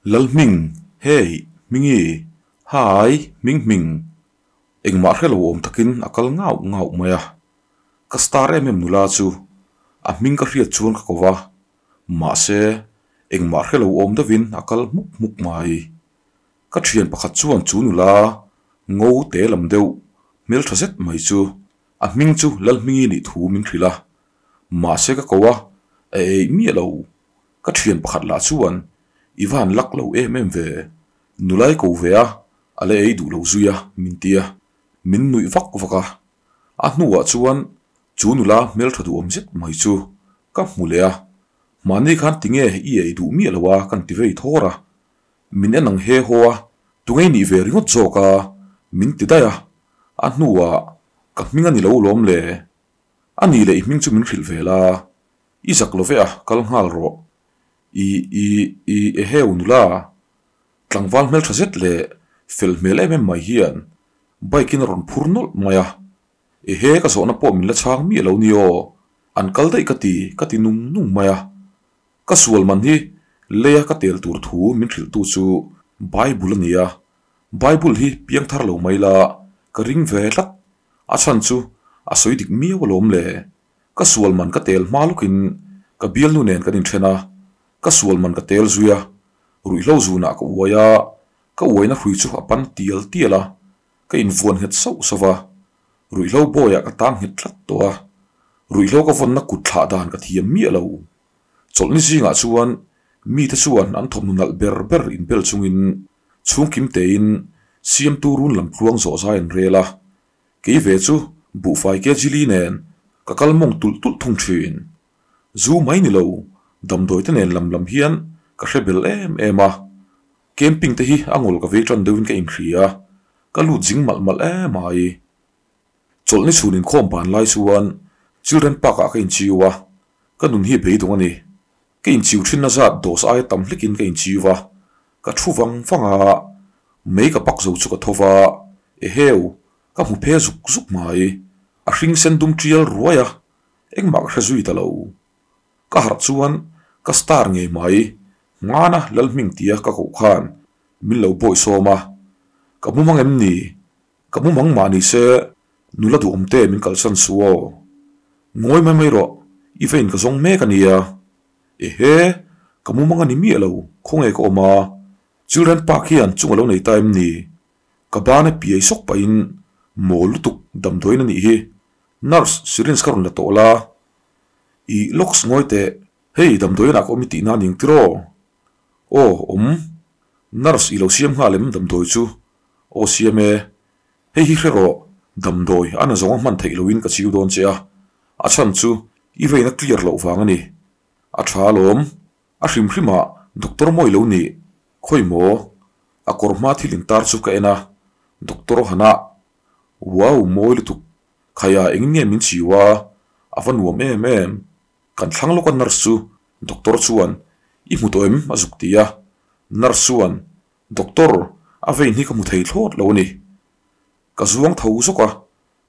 Lalhming, Hey, Hmingi, Hi, Hminghming. Engmah hre lo awm takin a kal ngauh ngauh mai a. Ka star em em nula chu a hming ka hriat chuan ka ko va, mahse engmah hre lo awm deuhin a kal hmuk hmuk mai. Ka thian pakhat chuan chu nula ngo te lam deuh hmeltha zet mai chu a hming chu Lalhmingi nih thu min hrilh a, mahse ka ko a, a eih miah lo. Ka thian pakhat lah chuan i va han lak lo em em ve, nulai ko ve a, a la ei duh lo zui a, min ti a, min nuih vak vak a. A hnuah chuan chu nula hmeltha duhawm zet mai chu ka hmu leh a, mahni khan tinge i ei duh miah lo a kan ti vei thawr a, min en ang he haw a, tungei nih ve ringawt zawk a, min ti daih a, a hnuah ka hming a ni lo lawm le, a nih leh i hming chu min hrilh ve la. I zak lo ve a, kal nghal rawh. I, i, i, eheu nula. Tlangval hmeltha zet leh fel hmel em em mai hian bike in a rawn phur nawlh mai a. Ehe ka zawhna pawh min la chhang miah lo ni aw. An kal daih ka ti, ka ti nung nung mai a. Ka sual man hi leia ka tel tur thu min hrilhtu chu Bible a ni a. Bible hi piangthar lo mai la, ka ring ve tlat. A chhan chu a sawi dik miau alawm le. Ka sual man ka tel hma lawkin ka bialnu nen kan inthen a, ka sual man ka tel zui a, ruihhlo zunah ka uai a, ka uaina hrui chu a pan tial tial a, ka invuan nghet sauh sauh a, ruihhlo bawiah ka tang nghet tlat tawh a, ruihhlo ka vawnna kut thlah dan ka thiam miah lo. Chawlhni zingah chuan mite chuan an thawmhnaw nalh ber ber inbel chungin chhungkim tein siamtu run lam tluang zawh zai an rel a, Kei ve chu buhfai ke jili nen ka kal mawng tulh tulh thung thin. Zu mai ni lo, damdawi te nen lam lam hian ka hre bel em em a. Camping te hi a ngawl ka vei tan deuhin ka inhria, ka lut zing malh malh em ai. Chawlhni chhun inkhawm ban lai chuan Children Park ah ka inchiu a, ka nun hi beidawng a ni. Ka inchiu thinna zat dose aia tam hlekin ka inchiu a, ka thu vang vang a, mei ka pak zo chu ka tho va, eheu, ka hmu phe zuk zuk mai, a hring sen dum tial ruai a, engmah ka hre zui ta lo. Ka harh chuan ka star ngei mai, hmana Lalhming tia ka koh khan min lo bawihsawm a, ka mu mang em ni? Ka mu mang mah ni se, nula duhawm te min kalsan su aw. Ngawi mai mai rawh, i vein ka zawng mek a nia. Ehe, ka mu mang a ni miah lo, khawnge ka awm a? Children Park hian chung a lo nei ta em ni? Ka bana piai sawk pahin mawl lutuk damdawiin a nih hi. Nurse, syringe ka rawn la tawh la. I locks ngawi teh, hei damdawiin ah ka awm i tihna a ning tiraw? Aw, awm. Nurse i lo siam nghal em damdawi chu? Aw siam e. Hei hi hre rawh, damdawi a na zawnga hman theih loin ka chiu dawn che a, a chhan chu i veina clear loh vang a ni. A tha alawm. A hrim hrimah doctor mawi lo nih, khawi maw? A kawr hma thil intar chu ka en a, Doctor Hannah. Wow, mawi lutuk. Khaia engin nge min chiu a? A va nuam em em. Kan thlang lawk a nurse chu doctor chuan i hmu tawh em? a zuk ti a, nurse chuan doctor a vein hi ka hmu thei thlawt lo a ni. Ka zuang tho zawk a,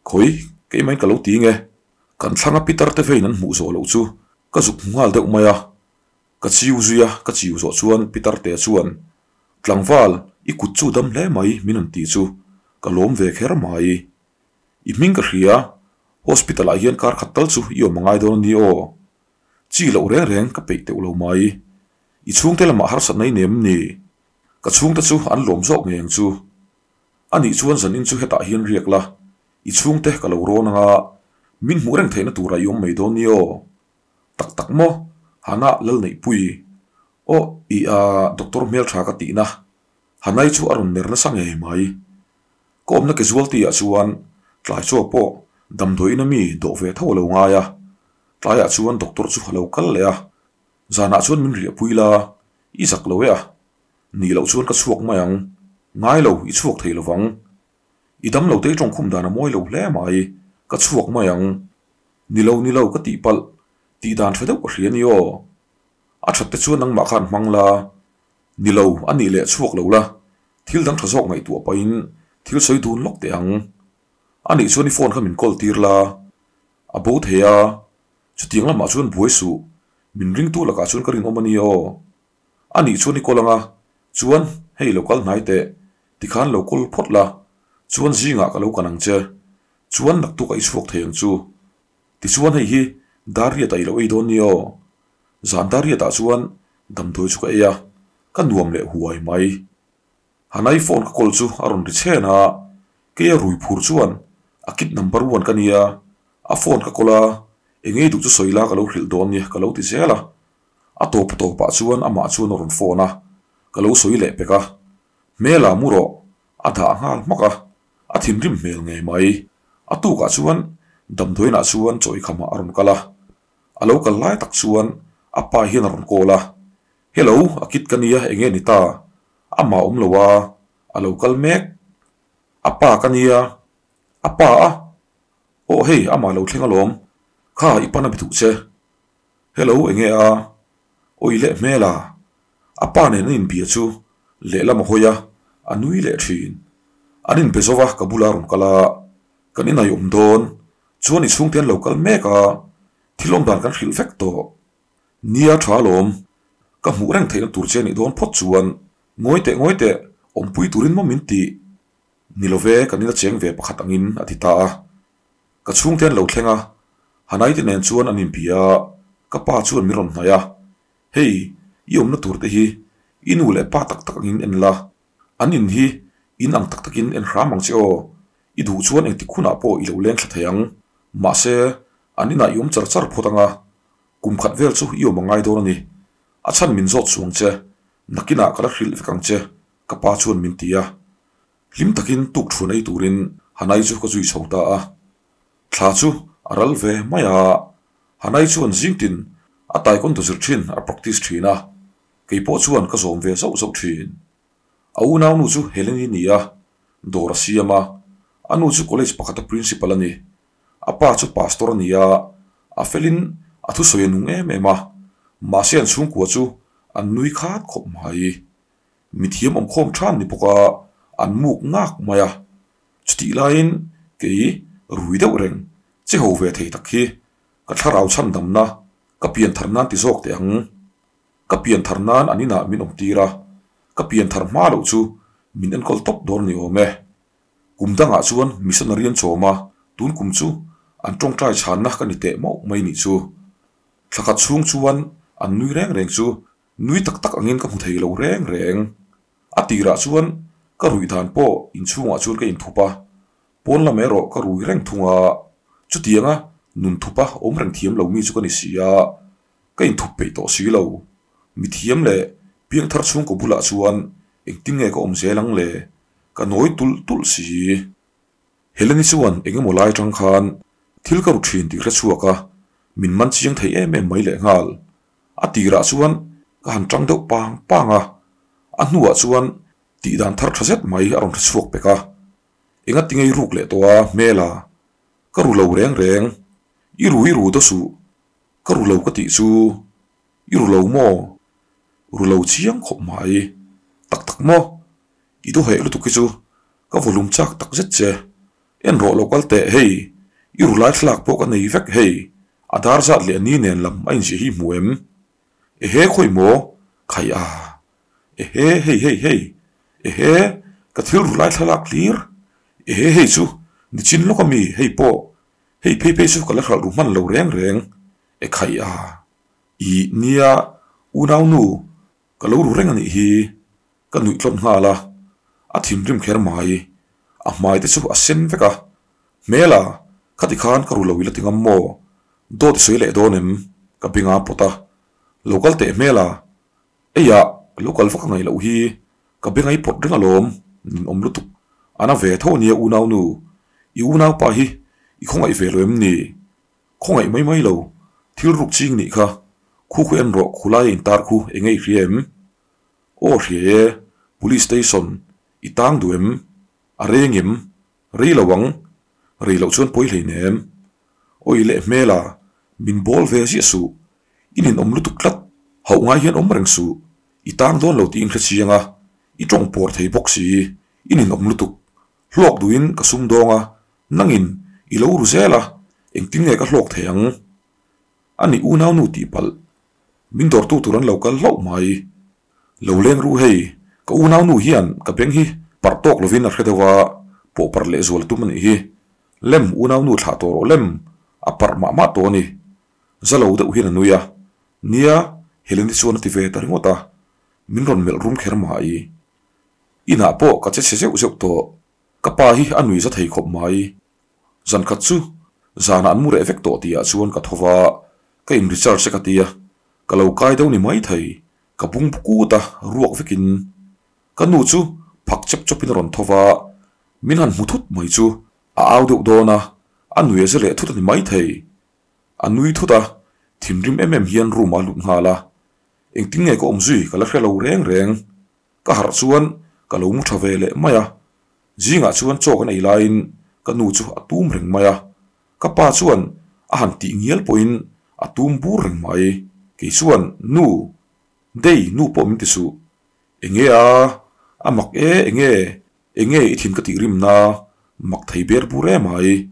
khawi keimah in ka lo ti nge? Kan thlang a pitar te vein an hmuh zawh loh chu ka zuk hmu nghal deuh mai a, ka chiu zui a, ka chiu zawh chuan pitar te chuan tlangval i kut chu dam hle mai min rawn ti chu ka lawm ve kher mai. I hming ka hria, hospital ah hian kar khat tal chu i awm a ngai dawn a ni aw. Chi loh reng reng ka peih teuh lo mai. I chhungte lamah harsatna i nem ni? Ka chhungte chu an lawm zawk ngei ang chu. A nih chuan zanin chu hetah hian riak la, i chhungte ka lo rawn anga min hmuh reng theihna turah i awm mai dawn ni aw. Tak tak maw? Hana Lalneihpui. Aw i a doctor hmeltha ka tihna. Hanai chu a rawn ner nasa ngei mai. Ka awmna casualty ah chuan tlai chaw pawh damdawiin a mi dawh ve tho a lo ngai a, tlaiah chuan doctor chu a lo kal leh a, zanah chuan min riahpui la, i zak lo e a, nih loh chuan ka chhuak mai ang, ngai lo i chhuak thei lovang, i dam lo te i tawngkhum dan a mawi lo hle mai, ka chhuak mai ang, ni lo ni lo ka tihpalh, tih dan tha deuh ka hria ni aw, a that te chuan nangmah khan hmang la, Ni lo, a nih leh chhuak lo la, thil dang tha zawk ngaihtuah pahin thil sawi dun lawk teh ang. A nih chuan i phone kha min call tir la, a bo thei a, chutiang lamah chuan buai suh, min ringtu lakah chuan ka rinawm a ni aw. A nih chuan i call anga, Chuan hei lo kal hnai teh, tikhan lo kawl phawt la, chuan zingah ka lo kan ang che. Chuan naktuk a i chhuak thei ang chu. Tichuan hei hi dar riatah i lo ei dawn nia aw. Zan dar riatah chuan damdawi chu ka ei a, ka nuam leh huai mai. Hanai phone ka call chu a rawn ri chhen a, kei a rui phur chuan a kid number one ka nia, a phone ka call a, eng ei duh chu sawi la ka lo hrilh dawn nia ka lo ti zel a. A tawp tawpah chuan amah chuan a rawn phone a, ka lo sawi leh pek a, Hmel ah mu rawh, a dah nghal hmak a, a thinrim hmel ngei mai. A tukah chuan damdawiinah chuan chaw ikhamah a rawn kal a, a lo kal lai tak chuan a pa hian a rawn call a, Hello, a kid ka nia enge ni ta? Amah awm lo a, a lo kal mek. A pa ka nia, a pa a? Aw hei, amah lo thleng alawm, kha i pan a bi duh che. Hello, enge a? Awi leh hmel a, a pa nen an inbia chu lehlam a hawi a, a nui leh thin. An inbe zo va, ka bula rawn kal a, kan inai awm dawn, chuan i chhungte an lo kal mek a, thil awm dan kan hrilh vek tawh. Nia tha alawm, ka hmuh reng theihna tur che nih dawn phawt chuan ngawi teh ngawi teh, awmpui turin maw min tih? Ni lo ve, kan ina cheng ve pakhat angin a ti ta a. Ka chhungte an lo thleng a, Hanaite nen chuan an inbia a, ka pa chuan min rawn hnaih a, Hei, i awmna tur te hi i nu leh pa tak tak angin en la, an in hi in ang tak takin en hram ang che aw, i duh chuan engtik hunah pawh i lo leng thla thei ang, mahse, an inah i awm char char phawt ang a, kum khat vel chu i awm a ngai dawn a ni, a chhan min zawt suang che, nakinah ka la hrilh vek ang che, ka pa chuan min ti a. Hlim takin tuk thu nei turin Hanai chu ka zui chho ta a. Thla chu a ral ve mai a, Hanai chuan zingtin a taekwondo zir thin a practice thin a, kei pawh chuan ka zawm ve zauh zauh thin. A unaunu chu Heleni ni a, dawr a siam a, a nu chu college pakhata principal a ni. A pa chu pastor a ni a, a felin a thusawi a nung em em a, mahse an chhungkua chu an nui khat khawp mai. Mithiam awm khawm than ni bawk a, an muk ngak mai a. Chutih laiin kei rui deuh reng che ho ve thei tak hi ka thlarau chhan damna ka pian thar nan ti zawk teh ang. Ka pian thar nan an inah min awm tir a, ka pian thar hma loh chu min enkawl tawp dawn ni awm e. Kum dangah chuan missionary an chawm a, tun kum chu an tawngtai chhanna ka ni teh mauh mai nih chu. Thlakhat chhung chuan an nui reng reng chu Nui tak tak angin ka hmu thei lo reng reng. A tirah chuan ka ruih dan pawh inchhungah chuan ka inthup a, pawn lam erawh ka rui reng thung a, chutianga nun thupa awm reng thiam lo mi chu ka ni si a, ka inthup peih tawh si lo. Mithiam leh piangthar chhungkaw bulah chuan engtin nge ka awm zel ang le? Ka nawi tulh tulh si. Heleni chuan eng emaw lai atang khan thil ka ru thin tih hre chhuak a, min man chiang thei em em mai lehnghal. A tirah chuan ka han tang deuh pang pang a, a hnuah chuan tih dan thar tha zet mai a rawn hre chhuak pek a. Enga ti ngei ruk leh tawh a hmel a, ka ru lo reng reng, i ru i ru daw suh, ka ru lo ka tih chu i ru lo maw? Ru lo chiang khawp mai, tak tak maw? I dawheh lutuk hi chu ka volume chak tak zet che. En rawh lo kal teh hei, i ru lai thlalak pawh ka nei vek hei, a dar zat leh a ni nen lam a inziah hi hmu em? Ehe khawi maw? Khai a. Ehe hei hei hei. Ehe ka thil ru lai thlalak hlir. Ehe hei chu nichin lawk a mi hei pawh. Hei phei phei chu ka la hralh ru hman lo reng reng. E khai a. Ih nia unaunu ka lo ru reng a nih hi. Ka nuih tlawt nghal a, a thinrim kher mai. A hmai te chu a sen vek a, Hmela, khati khan ka ru lo ila ti ngam maw? Dawt i sawi leh dawn em? Ka beng a pawt a, Lo kal teh Hmela, eiah lo kal vak a ngaih loh hi, ka beng a i pawt reng alawm, nin awm lutuk. A na ve tho ania unaunu, i unaupa hi i khawngaih ve lo em ni? Khawngaih mai mai lo, thil ruk ching nih kha, khu khu en rawh khulai a intar khu enge i hria em? Aw hria e, Police Station i tang duh em? A reng em? Rei lo ang, rei loh chuan pawi hleinem. Awi leh hmela, min bawl ve ziah suh, i ninawm lutuk tlat, hauh ngai hian awm reng suh, i tang dawn lo tiin hre chiang a, i tawng pawr thei bawk si, i ninawm lutuk. Hlawk duhin ka sum dawng a, nangin i lo ru zel a, engtin nge ka hlawk thei ang? A nih unaunu tih palh. Min dawrtu tur an lo kal hlauh mai. Lo leng ru hei, Ka unaunu hian ka beng hi parh tawk lovin a hre deuh a, pawh parh leh zual a tum a nih hi. Lem unaunu thlah tawh rawh lem, a parh mah mah tawh a ni. Za lo deuh hian a nui a, Nia, Heleni chuan a ti ve ta ringawt a, min rawn melh rum kher mai. Inah pawh ka che chhe zeuh zeuh tawh, ka pa hi a nui za thei khawp mai. Zan khat chu zanah an mu reh vek tawh tihah chuan ka tho va, ka in recharge e ka ti a, ka lo kai deuh ni mai thei, ka bung kut a, ruak vekin. Ka nu chu phak chep chawpin a rawn tho va, min han hmu thut mai chu a au deuh dawn a, a nui a ze leh thut a ni mai thei. A nui thut a, thinrim em em hian room ah a lut nghal a, engtin nge ka awm zui ka la hre lo reng reng. Ka harh chuan ka lo mu tha ve leh mai a, zingah chuan chaw kan ei laiin ka nu chu a tum reng mai a, ka pa chuan a han tih ngial pawhin a tum bur reng mai. Kei chuan, Nu, Dei, nu pawh min ti suh. Enge a? A mak e, enge? Enge i thin ka tih rimna? Mak thei ber bur em ai.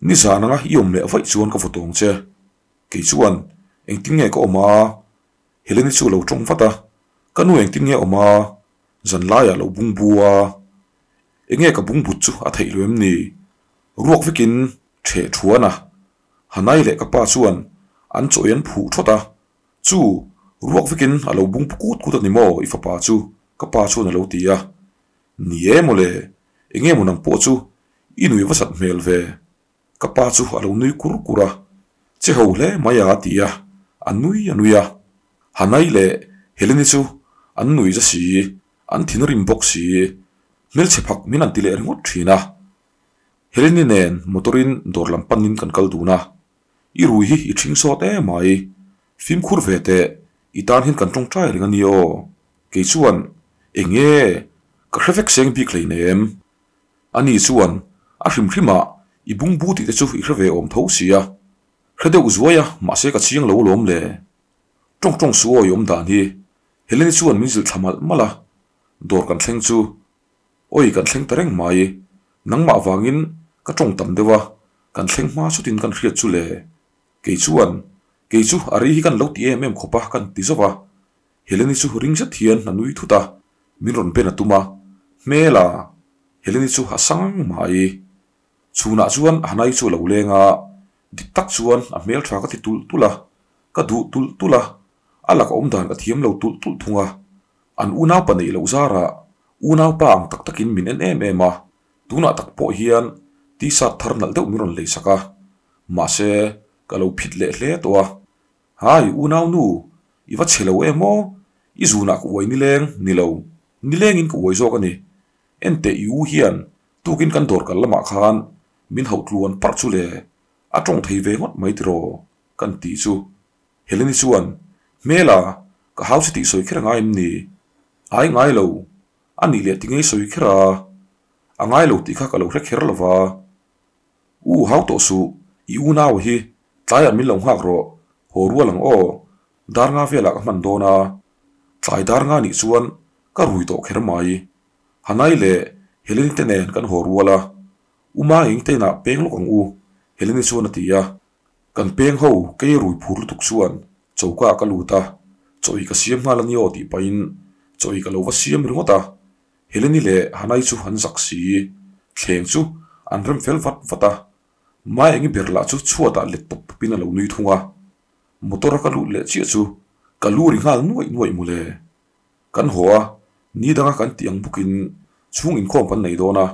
Nizan anga i awm leh vaih chuan ka vaw tawng che. Kei chuan, Engtin nge ka awm a? Heleni chu a lo tawng vat a, Ka nu engtin nge awm a? Zan laiah lo bung bu a. Enge ka bung but chu a theih lo em ni? Ruak vekin ṭheh ṭhuan a. Hanai leh ka pa chuan an chawi an phuh ṭhawt a, Chu, ruak vekin a lo bung pu kut kut a ni maw i fapa chu? ka pa chuan a lo ti a. Ni e mawle, enge maw nang pawh chu i nui va sat hmel ve? Ka pa chu a lo nui kur kur a, Che ho hle mai a ti a, a nui a nui a. Hanai leh Heleni chu an nui za si, an thinrim bawk si, hmelchhe phak min an ti leh ringawt thin a. Heleni nen motor in dawr lam panin kan kal dun a, I rui hi i ṭhing sawt em mai, fimkhur ve teh, i tan hian kan ṭawngṭai reng a ni aw. Kei chuan, Eng nge? Ka hre vek seng bik hleinem. Ani chuan, A hrim hrimah i bungbu tih te chu i hre ve awm tho sia. Hre deuh zuai a, mahse ka chiang lo lawm le. Tawng tawng su awi awm dan hi. Heleni chuan min zilh thla malh malh a. Dawr kan thleng chu. Awi kan thleng ta reng mai. Nangmah vangin ka tawng tam deuh a, kan thleng hma chutin kan hriat chu le. Kei chuan, Kei chu a ri hi kan lo ti em em khawp a kan ti zauh a. Heleni chu ring zet hian a nui thut a, min rawn ben a tum a, Hmel a! Heleni chu a sang mai. Chhunah chuan Hanai chu a lo leng a, dik tak chuan a hmel tha ka ti tulh tulh a, ka duh tulh tulh a, a laka awm dan ka thiam lo tulh tulh thung a. An unaupa neih loh zarah unaupa ang tak takin min en em em a, tunah tak pawh hian t-shirt thar nalh deuh min rawn lei sak a, mahse ka lo phit leh hle tawh a. Hai, unau nu, i va chhe lo em aw? I zunah ka uai nileng, ni lo. Nilengin ka uai zawk a ni. Enteh i u hian tukin kan dawr kal lamah khan min hauh tluan parh chu le, a tawng thei ve ngawt mai tiraw? Kan tih chu. Heleni chuan, Hmela, ka hau che tih sawi kher a ngai em ni? Ai ngai lo, a nih leh ti ngei sawi kher a, a ngai lo tih kha ka lo hre kher lo va. U hau tawh suh, i unau hi tlaiah min lo nghak rawh, haw rual ang aw, dar nga velah ka hman dawn a, tlai dar nga nih chuan ka rui tawh kher mai. Hanai leh Heleni te nen kan haw rual a, U Maing te inah peng lawk ang u, Heleni chuan a ti a. Kan peng ho kei rui phur lutuk chuan choka ah ka lut a, chaw i ka siam nghal a ni aw tih pahin chaw i ka lo va siam ringawt a. Heleni leh Hanai chu an zak si. Thleng chu an rem fel vat vat a. Mai engi ber lah chu chhuatah let tawp tawpin a lo nui thung a. Motor a ka lut leh chiah chu ka lu ri nghal nuaih nuaih mawle. Kan haw a, ni danga kan tih ang bawkin chhung inkhawm kan nei dawn a.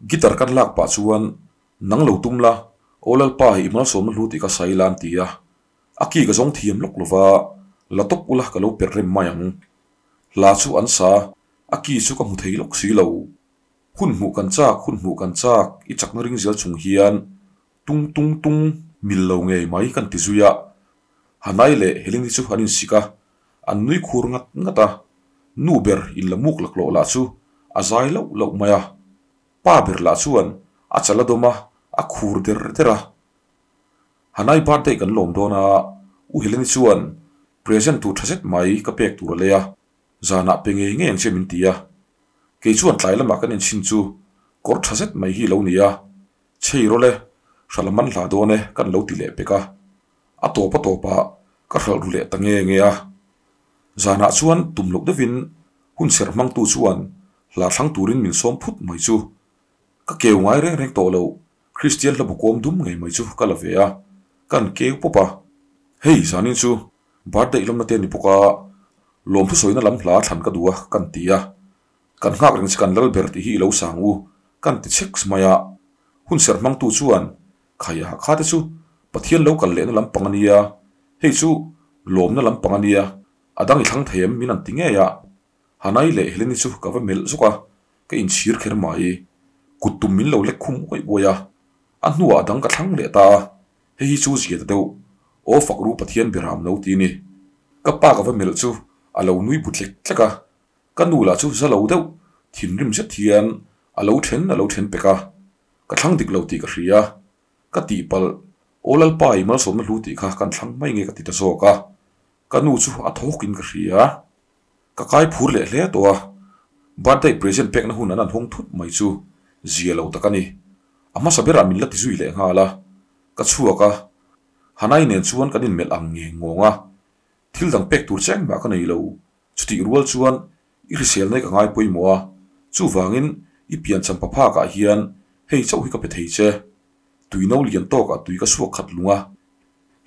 Guitar kan lak pah chuan nang lo tum la, aw Lalpa i malsawmna hlu tih ka sawi la an ti a. A ki ka zawng thiam lawk lova, la tawp ula ka lo perh rem mai ang. Hla chu an sa, a ki chu ka hmu thei lawk si lo. Hun hmuh kan chak, hun hmuh kan chak, i chakna ring zel chung hian tung tung tung mil lo ngei mai kan ti zui a. Hanai leh Heleni chu an insik a, an nui khur ngat ngat a. Nu ber in la muk laklawh lah chu a zai loh loh mai a. Pa ber lah chuan a chal a dawm a, a khur der der a. Hanai birthday kan lawm dawn a, U Heleni chuan present tur tha zet mai ka pek tur a lei a, zanah pe ngei ngei ang che min ti a. Kei chuan tlai lamah kan inchhin chu kawr tha zet mai hi lo ni a, chei rawlh e, hralh a man hla dawn e kan lo ti leh pek a. A tawp a tawpah ka hralh ru leh ta nge nge a. Zanah chuan tum loh deuhin Hun serh hmangtu chuan hla thlang turin min sawm phut mai chu. Ka keu ngai reng reng tawh lo, Kristian hla bukawm dum ngei mai chu ka la ve a, kan keu pawp a. Hei zanin chu birthday lawmna te a ni bawk a, lawmthu sawina lam hla thlan ka duh a kan ti a. Kan nghak reng che kan lal ber tih hi i lo sang u kan ti chhek mai a. Hun serh hmangtu chuan Khaia kha te chu Pathian lo kal lehna lampang a nia, hei chu lawmna lampang a nia, a dang i thlang thei em min an ti ngei a. Hanai leh Heleni chu ka va melh zawk a, ka inchhir kher mai. Kut tum min lo lek khum uaih uaih a, a hnuah a dang ka thlang leh ta a, hei hi chu zia ta deuh, aw fak ru Pathian beram lo ti ni. Ka pa ka va melh chu a lo nui bu tlek tlek a, ka nu lah chu za lo deuh thinrim zet hian a lo then a lo then pek a, ka thlang dik lo tih ka hria, ka tihpalh, aw Lalpa i malsawmna hlu tih kha kan thlang mai nge ka ti ta zawk a, ka nu chu a thawkin ka hria. Ka kai phur leh hle tawh a, birthday present pekna hun an an hawng thut mai chu zia lo tak a ni. A hmasa berah min la ti zui leh nghal a, ka chhuak a, Hanai nen chuan kan inmelh ang nge ngawng a, thil dang pek tur che engmah ka nei lo, chutih rual chuan i hrisel nai ka ngai pawimawh a, chuvangin i piancham pa phakah hian hei chauh hi ka pe thei che. Tui no lian tawkah tui ka suak khat lung a,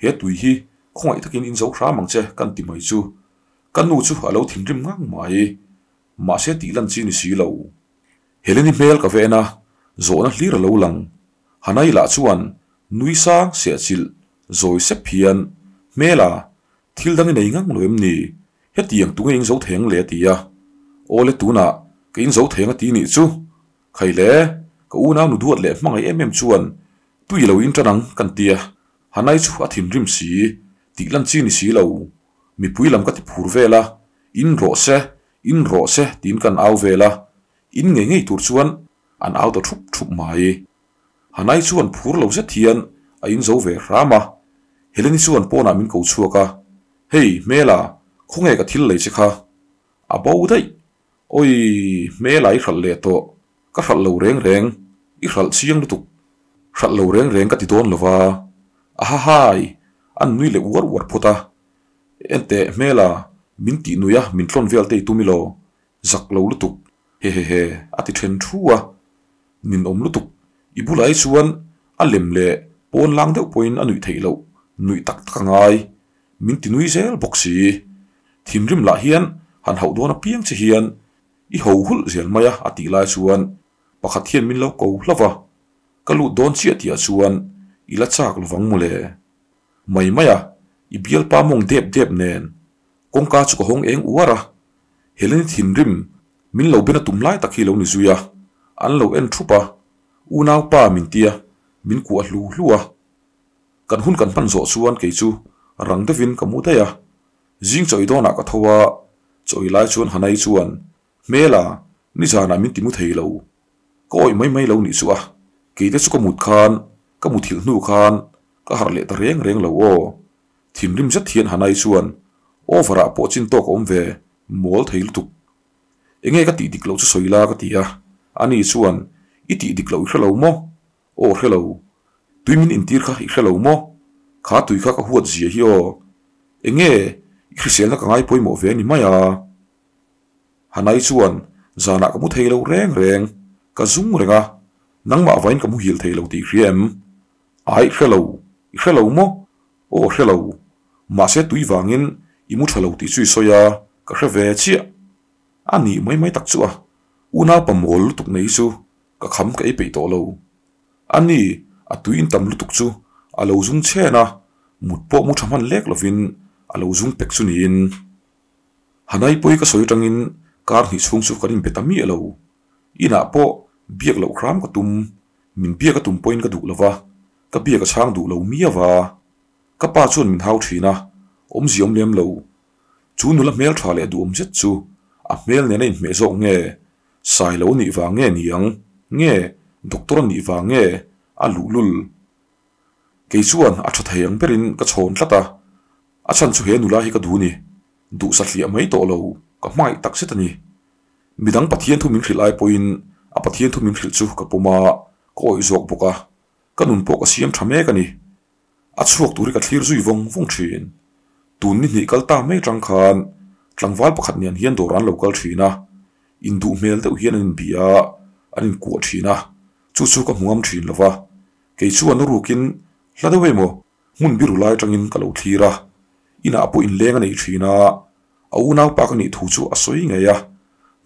he tui hi khawngaih takin in zo hram ang che kan ti mai chu Ka nu chu a lo thinrim ngang mai. Mahse tih lan chi ni si lo. Heleni hmel ka ven a, zawhna hlir a lo lang. Hanai lah chuan nui sang sehchilh zawi sep hian, Hmela, thil dang i nei ngang lo em ni? Hetiang tunge in zo theng le a ti a. Awle tunah ka in zo theng a ti nih chu. Khaile, ka unau nu duat leh hmangaih em em chuan tui lo in tan ang kan ti a. Hanai chu a thinrim si, tih lan chi ni si lo. Mipui lam ka ti phur vel a, In rawh se, in rawh se tiin kan au vel a, in ngei ngei tur chuan an au ta thup thup mai. Hanai chuan phur lo zet hian a in zo ve hram a, Heleni chuan pawnah min ko chhuak a, Hei, hmela, khawnge ka thil lei che kha? A bo daih. Awii, hmela i hralh leh tawh, ka hralh lo reng reng, i hralh chiang lutuk. Hralh lo reng reng ka ti dawn lo va, ahahai, an nui leh uar uar phawt a. Enteh, hmela, min tih nui a, min tlawn vel te i tum ilo, zak lo lutuk, hehehe, a ti then thu a. Ninawm lutuk, i bulah hi chuan a lem leh pawn lang deuh pawhin a nuih theih loh, nuih tak tak a ngai. Min ti nui zel bawk si. Thinrim lah hian han hauh dawn apiang che hian i ho hulh zel mai a a tih lai chuan pakhat hian min lo ko hlauh va, ka lut dawn chiah tihah chuan i la chak lovang mawle. Mai mai a, i bialpa mawng dep dep nen kawngka chu ka hawng eng uar a, Heleni thinrim min lo ben a tum lai tak hi lo ni zui a, an lo en thup a, unaupa min tia min kuah hlu hlu a. Kan hun kan hman zawh chuan kei chu rang deuhin ka mu daih a, zing chawi dawnah ka tho a, chawi lai chuan Hanai chuan, Hmela, nizanah min ti mu thei lo. Ka awih mai mai lo nih chu a, keite chu ka mut khan, ka muthilh hnu khan ka harh leh ta reng reng lo aw. Thinrim zet hian Hanai chuan, Over ah pawh chin tawk a awm ve, mawl thei lutuk. Enge ka tih dik loh chu sawi la ka ti a, ani chuan, I tih dik loh i hre lo maw? Aw hre lo. Tui min intir kha i hre lo maw? Kha tui kha ka huat zia hi aw. Enge i hriselna ka ngai pawimawh ve a ni mai a. Hanai chuan zanah ka mu thei lo reng reng, ka zung reng a, nangmah vain ka muhil thei lo tih i hria em? Aih hre lo, i hre lo maw? Aw hre lo. Mahse tui vangin i mu tha lo tih chu i sawi a, ka hre ve chiah. A nih mai mai tak chu a, unaupa mawl lutuk nei chu Ka kham ka ei peih tawh lo. A ni, a tui in tam lutuk chu a lo zung chhen a, mut pawh mu tha hman lek lovin a lo zung pek chu niin. Hanai pawi ka sawi atangin kar hnih chhung chu kan inbe ta miah lo. Inah pawh biak loh hram ka tum, min biak a tum pawhin ka duh lo va, ka biak a chhang duh lo miau va. Ka pa chuan min hau thin a, awmzia awm lem lo. Chu nula hmel tha leh duhawm zet chu a hmel nen a inhmeh zawk nge? Sai lo nih vang nge niang? Nge doctor a nih vang nge a luhlul? Kei chuan a tha thei ang berin ka chhawn tlat a, a chhan chu he nula hi ka duh ni, duh satliah mai tawh lo, ka hmangaih tak zet a ni. Midang Pathian thu min hrilh ai pawhin a Pathian thu min hrilh chu ka pawm a, ka awih zawk bawk a, ka nun pawh ka siam tha mek a ni. A chhuak tur hi ka thlir zui vawng vawng thin. Tun ni hnih kal ta mai atang khan Tlangval pakhat nen hian dawr an lo kal thin a, induh hmel deuh hian an inbia a, an inkuah thin a, chu chu ka hmu ngam thin lo va. Kei chuan a rukin hla deuh emaw hmun biru lai atangin ka lo thlir a, inah pawh inleng a nei thin a, a unaupa ka nih thu chu a sawi ngei a,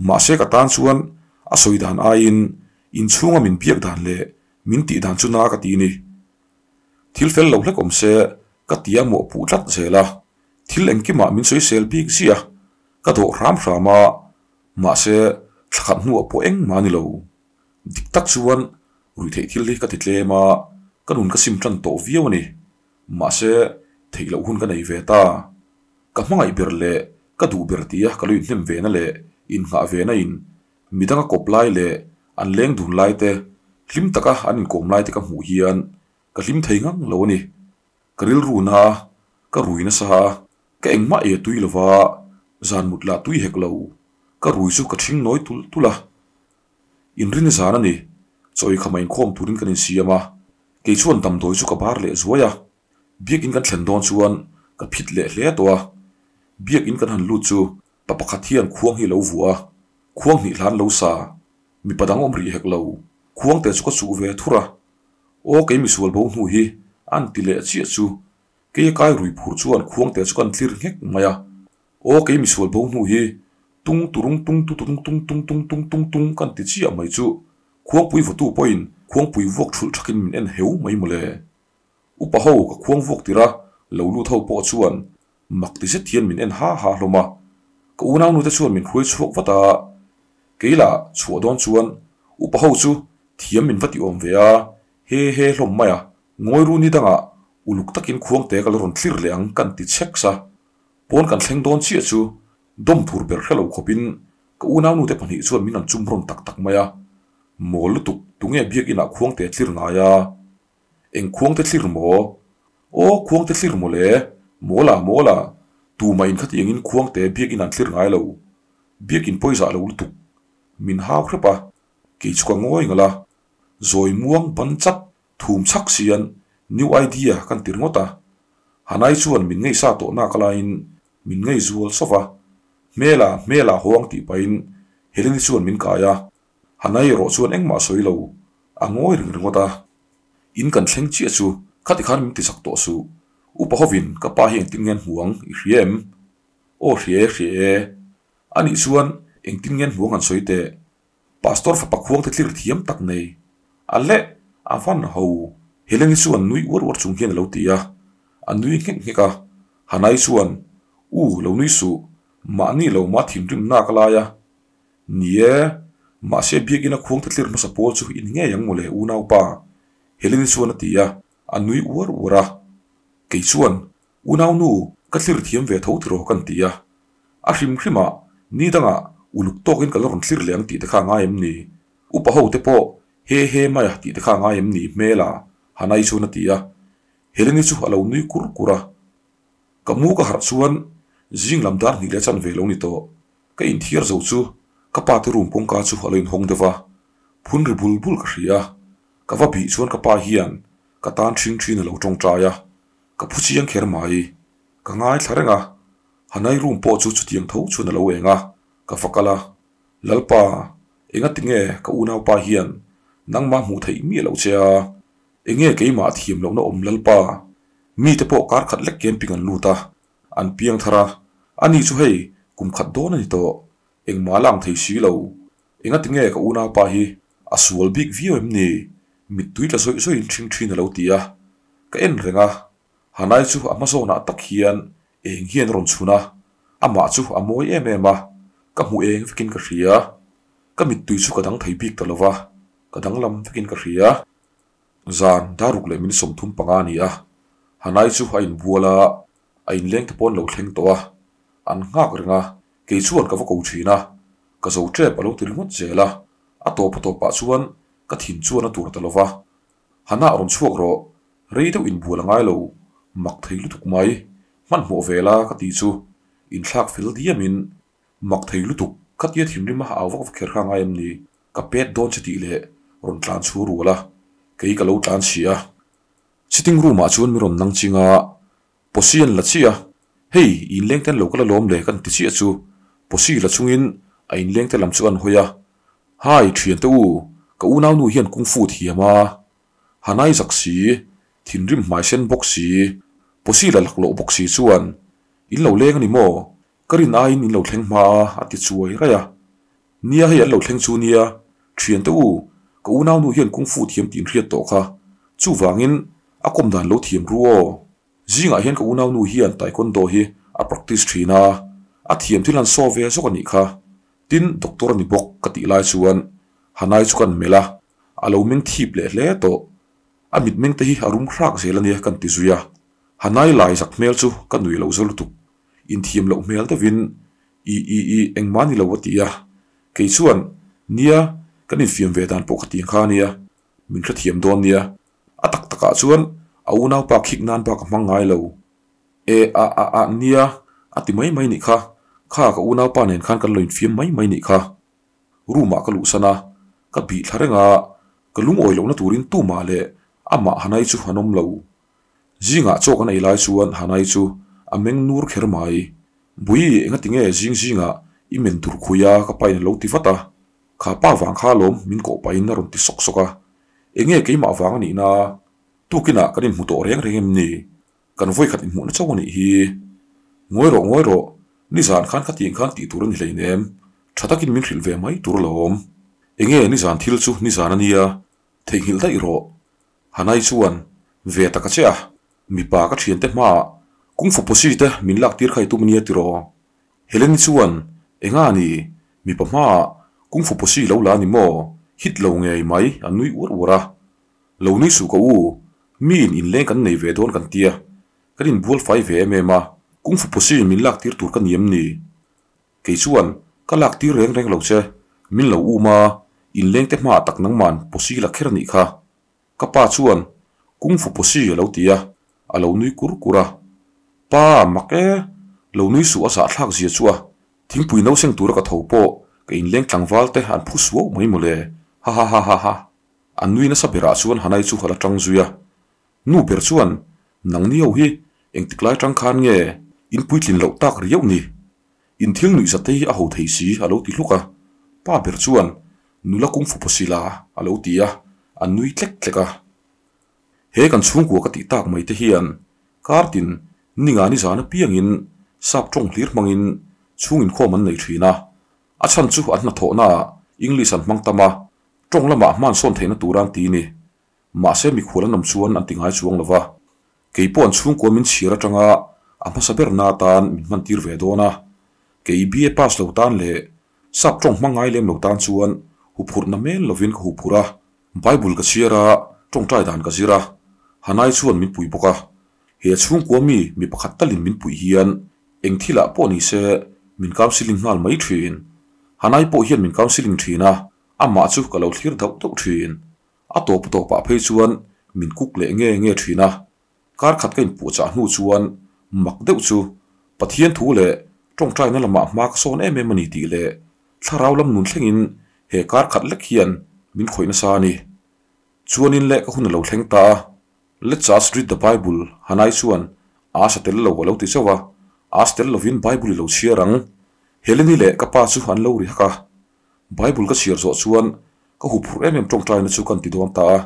mahse ka tan chuan a sawi dan aiin inchhunga min biak dan leh min tih dan chu na ka ti ni. Thil fel lo hlek awm se ka ti a mawhpuh tlat zel a, thil engkimah min sawisel bik ziah ka dawh hram hram a, mahse thla khat hnuah pawh engmah a ni lo. Dik tak chuan ruihtheih thil hi ka ti tlem a, ka nun ka sim tan tawh viau a ni. Mahse theih loh hun ka nei ve ta. Ka hmangaih ber leh ka duh ber tia ka lo inhnem ve na leh innghah ve na in midang a kawp lai leh an leng dun lai te, hlim taka an inkawm lai te ka hmuh hian ka hlim thei ngang lo a ni. Ka rilru na a, ka rui nasa a, ka engmah ei a tui lova, zan mut lah tui hek lo. Ka rui chu ka ṭhing nawi tulh tulh a. Inrin zan a ni, chawi khama inkhawm turin kan insiam a, kei chuan damdawi chu ka bar leh zuai a. Biakin kan thlen dawn chuan ka phit leh hle tawh a, biakin kan han lut chu pa pakhat hian khuang hi a lo vuah a, khuang hnih hlan lo sa, mipa dang awm rih hek lo, khuang te chu ka chuh ve thur a, aw kei misual bo hnu hi an ti leh chiah chu kei a kai rui phur chuan khuang te chu kan tlir nghek mai a, aw kei misual bo hnu hi tung turung tung tu tung tung tung tung tung tung tung kan ti chiah mai chu khuangpui vawtu pawhin khuangpui vuak thulh thakin min en heu mai mawle. Upa ho ka khuang vuak tir a, lo lut ho pawh chuan mak ti zet hian min en ha ha hlawm a. Ka unaunu te chuan min hruai chhuak vat a, kei lah chhuah dawn chuan upa ho chu thiam min va ti awm ve a, he he hlawm mai a, ngawi ru ni dangah uluk takin khuang te ka la rawn thlir leh ang kan ti chhek sa. Pawn kan thleng dawn chiah chu dawm thur ber hre lo khawpin ka unaunu te pahnih chuan min han chum rawn tak tak mai a, mawl lutuk tunge biakinah khuang te thlir ngai a? Eng khuang te thlir maw? Aw, khuang te thlir maw le? Mawl a, mawl a, tumah in khati engin khuang te biakin an thlir ngai lo. Biakin pawizah lo lutuk. Min hau hrep a, kei chu ka ngawi ngalh a. Zawi muang ban chat thum chhak sian new idea kan ti ringawt a. Hanai chuan min ngaihsa tawh nak alaiin min ngaihzual sawp a. Hmela, hmela hawng tih pahin Heleni chuan min kai a. Hanai erawh chuan engmah a sawi lo, a ngawi reng ringawt a. In kan thleng chiah chu khati khan min tichak tawh suh. Upa hovin ka pa hi engtin nge an hmu ang i hria em? Aw hria e, hria e. Anih chuan engtin nge an hmu ang an sawi teh. Pastor fapa khuang te tlir thiam tak nei. A leh, a van ho. Heleni chuan nui uar uar chung hian a lo ti a. A nui nghek nghek a. Hanai chuan, U, lo nui suh. Mahni lo mah thinrim nak lai a. Ni e, mahse biakina khuang te tlir hmasa pawl chu in ngei ang mawle unaupa, Heleni chuan a ti a, a nui uar uar a. Kei chuan, Unaunu, ka thlir thiam ve tho tiraw kan ti a. A hrim hrimah, ni dangah uluk tawkin ka la rawn thlir leh ang tih te kha a ngai em ni? Upa ho te pawh he he maia tih te kha a ngai em ni hmela? Hanai chuan a ti a. Heleni chu a lo nui kur kur a. Ka mu ka harh chuan zing lam dar hnih leh chanve lo ni tawh. Ka inthiar zo chu ka pa te room kawngka chu a lo inhawng deuh a, phun ri bul bul ka hria a, ka va bih chuan ka pa hian ka tan ṭhing ṭhin a lo ṭawngṭai a, ka phu chiang kher mai. Ka ngaithla reng a, Hanai room pawh chu chutiang tho chuan a lo eng a, ka va kal a, Lalpa, engati nge ka unaupa hian nangmah hmuh theih miah loh che a, enge keimah thiam lohna awm Lalpa, mite pawh kar khat lek camping an lut a, An piang thar a, ani chu hei kum khat dawn a ni tawh, engmah a lang thei si lo. Engati nge ka unaupa hi a sual bik viau em ni? Mittui tla zawih zawihin ṭhing ṭhin a lo ti a, ka en reng a, Hanai chu a hmazawnah tak hian eng hian a rawn chhun a, amah chu a mawi em em a, ka hmu eng vekin ka hria. Ka mittui chu ka dang thei bik ta lo va, ka danglam vekin ka hria. Zan daruk leh min 35 a ni a, Hanai chu a inbual a, a inleng te pawn lo thleng tawh a, an nghak reng a, kei chuan ka va ko thin a, ka zo tep a lo ti ringawt zel a, a tawp a tawpah chuan ka thin chuan a tur ta lo va, Hana rawn chhuak rawh, rei deuh inbual a ngai lo, mak thei lutuk mai, hmanhmawh ve la ka tih chu inthlak fel diamin Mak thei lutuk, ka tia thinrim a au vak vak kher kha ngai em ni? Ka pet dawn che tih leh rawn tlan chhu rual a, kei ka lo tlan chhi a. Sitting room ah chuan mi rawn nang ching a, Posi an la chiah a, Hei, i inleng te an lo kal alawm le kan ti chiah chu Posi la chungin a inleng te lam chu an hawi a. Hi, thiante u, ka unaunu hian kung fu thiam a. Hanai zak si, thinrim hmai sen bawk si, Posi la laklawh bawk si chuan, In lo leng a ni maw? Ka rin aiin in lo thleng hma a, a ti chuai raih a. Nia hei an lo thleng chu nia, thiante u, ka unaunu hian kung fu thiam tih in hriat tawh kha. Chuvangin, a kawm dan lo thiam ru aw. Zingah hian ka unaunu hian taekwondo hi a practice thin a, a thiam thil han saw ve zawk a nih kha. Tin, doctor a ni bawk ka tih lai chuan Hanai chu kan melh a, a lo meng thip leh hle tawh. A mitmeng te hi a rum hrak zel a nia kan ti zui a. Hanai lai zak hmel chu ka nui loh zo lutuk. Inthiam loh hmel deuhin I i i engmah ni lo a ti a. Kei chuan, Nia, kan infiam ve dan pawh ka ti ang kha a nia. Min hrethiam dawn nia. A tak takah chuan a unaupa khik nan bak a hmang ngai lo. E a a a nia a ti mai mai nih kha. Kha ka unaupa nen khan kan lo infiam mai mai nih kha. Room ah ka luhsan a, ka bih thla reng a, ka lungawi lohna turin tumah leh amah Hanai chu an awm lo. Zingah chaw kan ei lai chuan Hanai chu a meng nur kher mai. Bui, engati nge zing zingah i men tur khui a ka pain a lo ti vat a. Kha pa vang kha alawm min kawh pahin a rawn ti sawk sawk a. Enge keimah vang a nih na? Tukinah kan inhmu tawh reng reng em ni? Kan vawikhat inhmuhna chauh a nih hi. Ngawi rawh ngawi rawh, nizan khan khatiang khan tih tur a ni hleinem, tha takin min hrilh ve mai tur alawm. Enge nizan thil chu nizan a nia, theihnghilh daih rawh. Hanai chuan, Ve tak a che a, mipa ka thiante hmaah kung fu pawsi te min lak tir kha i tum a nia tiraw? Heleni chuan, Enga ni, mipa hmaah kung fu pawsi lo la ni maw? Hit lo ngei mai, a nui uar uar a. Lo nui suh ka u, miin inleng kan nei ve dawn kan tia, kan inbual fai ve em em a, kung fu pawsi min lak tir tur ka ni em ni? Kei chuan, Ka lak tir reng reng lo che, min lo um a, inleng te hmaah tak nangman pawsi la kher a nih kha. Ka pa chuan, Kung fu pawsi a lo ti a, a lo nui kur kur a. Pa, mak e, lo nui suh a zahthlak zia chu a, thingpui no seng tura ka tho pawh ka inleng tlangval te an phu suau mai mawle, ha ha ha ha ha. A nui nasa berah chuan Hanai chu a la tang zui a. Nu ber chuan, Nangni ho hi engtik lai tang khan nge in puitlin loh tak riauh ni? In thil nuih zat te hi a ho thei si a lo ti hluk a. Pa ber chuan, Nula kung fu pawh sila a lo ti a, a nui tlek tlek a. He kan chhungkua ka tih tak mai te hian kartin ninga ni zan apiangin sap tawng hlir hmangin chhung inkhawm an nei thin a. A chhan chu an hnathawhnaah English an hmang tam a, tawng lamah hman sawn theihna tura an ti ni. Mahse mikhual an awm chuan an ti ngai chuang lo va. Kei pawh an chhungkua min chhiar atanga a hmasa berna atan min hman tir ve dawn a. Kei BA pass lo tan leh sap tawng hmang ngai lem lo tan chuan huphurhna mel lovin ka huphurh a. Bible ka chhiar a, tawngtai dan ka zir a. Hanai chuan min pui bawk a. He chhungkua mi mi pakhat talin min puih hian eng thilah pawh ni se min counselling nghal mai thin. Hanai pawh hian min counselling thin a, amah chu ka lo thlir dauh dauh thin. A tawp tawpah phei chuan min kuk leh nge nge thin a, kar khat ka inpuahchah hnu chuan mak deuh chu Pathian thu leh tawngtaina lamah hma ka sawn em em a ni tih leh thlarau lam nun thlengin he kar khat lek hian min khawih nasa a ni. Chuanin leh ka hun a lo thleng ta a, Let's us read the Bible, Hanai chuan As a tel lo a lo ti zauh a, As tel lovin Bible i lo chhiar ang. Heleni leh ka pa chu an lo ri hak a, Bible ka chhiar zawh chuan ka huphurh em em tawngtaina chu kan ti dawn ta a,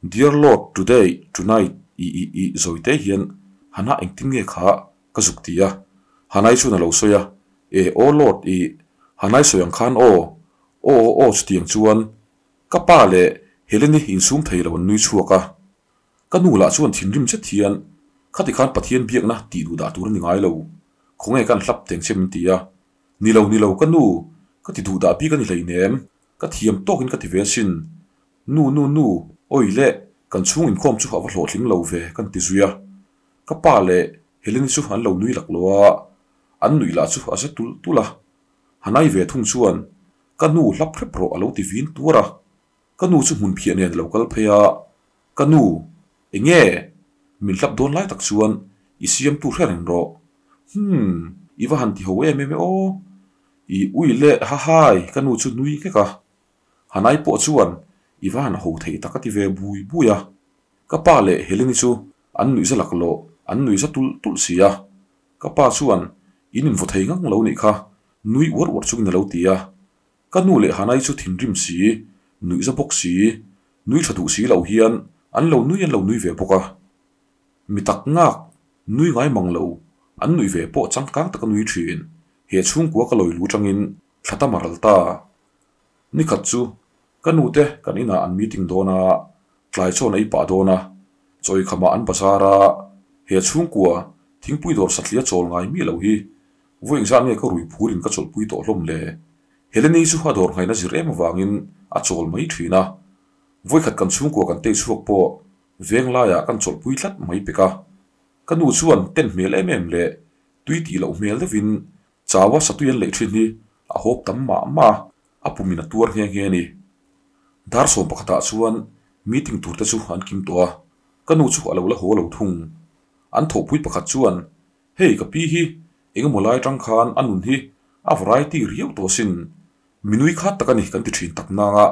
Dear Lord, today, tonight, i i i zawite hian Hana engtin nge kha ka zuk ti a, Hanai chuan a lo sawi a, E aw Lord i Hanai sawi ang khan aw, aw aw aw chutiang chuan ka pa leh Heleni insum thei lo an nui chhuak a, ka nu lah chuan thinrim zet hian khati khan Pathian biakna tih duh dah tur a ni ngai lo, khawnge kan hlap teng che min ti a, Ni lo, ni lo, ka nu, ka ti duh dah bik a ni hleinem, ka thiam tawkin ka ti ve asin. Nu, nu, nu, awi le, kan chhung inkhawm chu a va hlawhtling lo ve, kan ti zui a. Ka pa leh Heleni chu an lo nui lak lo a, an nuih lah chu a za tulh tulh a. Hanai ve thung chuan, Ka nu, hlap hrep rawh a lo ti vin tuar a. Ka nu chu hmun phiah nen a lo kal phei a, Ka nu, enge? Min hlap dawn lai tak chuan i siamtu hre reng rawh. Humm, i va han ti ho em em e aw. I ui leh ha hai, ka nu chu nui nghek a. Hanai pawh chuan i va han ho thei tak a ti ve bui bui a. Ka pa leh Heleni chu an nuihza laklawh, an nuihza tulh tulh si a. Ka pa chuan, In invaw thei ngang lo nih kha, nui uar uar chungin a lo ti a. Ka nu leh Hanai chu thinrim si, nuihza bawk si, nui tha duh si lo hian an lo nui an lo nui ve bawk a. Mi tak ngak, nui ngai mang lo, an nuih ve pawh changkang taka nui thin. He chhungkua ka lawi lu tangin thla tam a ral ta. Nikhat chu ka nute kan inah an meeting dawn a, tlai chawn a ei pah dawn a, chawikhamah an bazar a, he chhungkua thingpui dawr satlia chawl ngai miah lo hi vawi engzat nge ka rui phurin ka chawlhpui tawh hlawm le? Heleni chu a dawr nghaihna zir em avangin a chawl mai thin a, vawikhat kan chhungkua kan tei chhuak pawh veng laiah kan chawlhpui tlat mai pek a. Ka nu chuan ten hmel em em leh tui tih loh hmel deuhin Chaua satui an leih thin hi a hawp tam mah mah a, a pumin a tuar nghe nghe a ni. Dar sawm pakhatah chuan meeting tur te chu an kim tawh a, ka nu chu a lo la haw lo thung. An thawhpui pakhat chuan, Hei ka pi hi eng emaw lai atang khan a nun hi a variety riau tawh asin, minui khat tak a ni kan ti thin tak nang a,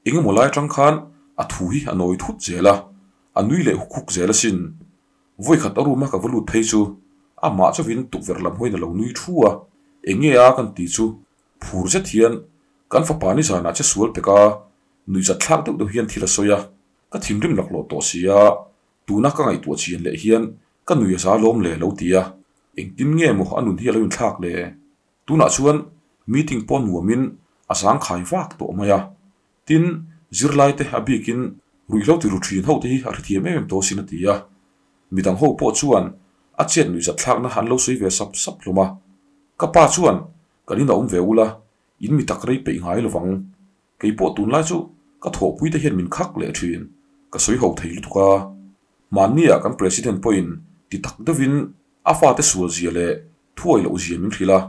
eng emaw lai atang khan a thu hi a nawi thut zel a, a nui leh huk huk zel asin. Vawikhat a room a ka va lut phei chu amah chauhin tukverh lam hawiin a lo nui thu a, eng nge a kan tih chu phur zet hian kan fapa nizanah che sual pek a, nuihzat thlak deuh deuh hian thil a sawi a, ka thinrim laklawh tawh si a, tuna ka ngaihtuah chian leh hian ka nui a za lawm le lo ti a, engtin nge maw a nun hi a lo inthlak le? Tunah chuan meeting pawh nuamin a zangkhai vak tawh mai a, Tin, zirlaite a bikin ruihhlo ti ru thin hote hi a hrethiam em em tawh sin a ti a. Midang ho pawh chuan a chet nuihzat thlakna an lo sawi ve sap sap hlawm a. Ka pa chuan, Kan in a awm ve ula, in mi tak rei peih ngai lovang. Kei pawh tunlai chu ka thawhpuite hian min khak leh thin, ka sawi ho thei lutuk a. Hmannia kan President pawhin ti tak deuhin a fate sualzia leh thuai lohzia min hrilh a.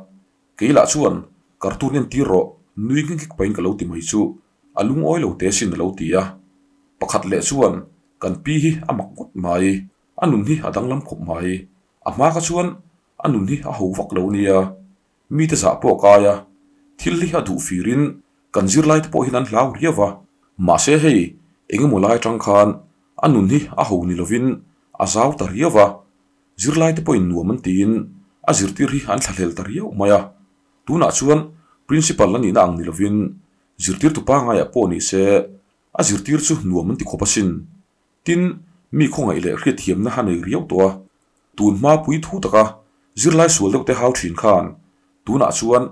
Kei lah chuan cartoon en tir rawh, nui nghek nghek pahin ka lo ti mai chu a lungawi lo te sin a lo ti a. Pakhat leh chuan kan pi hi a mak ngawt mai, a nun hi a danglam khawp mai. A hma kha chuan a nun hi a ho vak lo nia, mite zah pawh a kai a, thil hi a duh firin kan zirlai te pawh hian an hlau riau va. Mahse hei eng emaw lai atang khan a nun hi a ho ni lovin a zau ta riau va, Zirlaite pawhin nuam an tiin a zirtir hi an thlahlel ta riau mai a. Tunah chuan Principal a nihna ang ni lovin zirtirtu pangaiah pawh ni se a zirtir chu nuam an ti khawp asin. Tin, mi khawngaih leh hriatthiamna a nei riau tawh a. Tun hma pui thu taka zirlai sual deuh te hau thin khan tunah chuan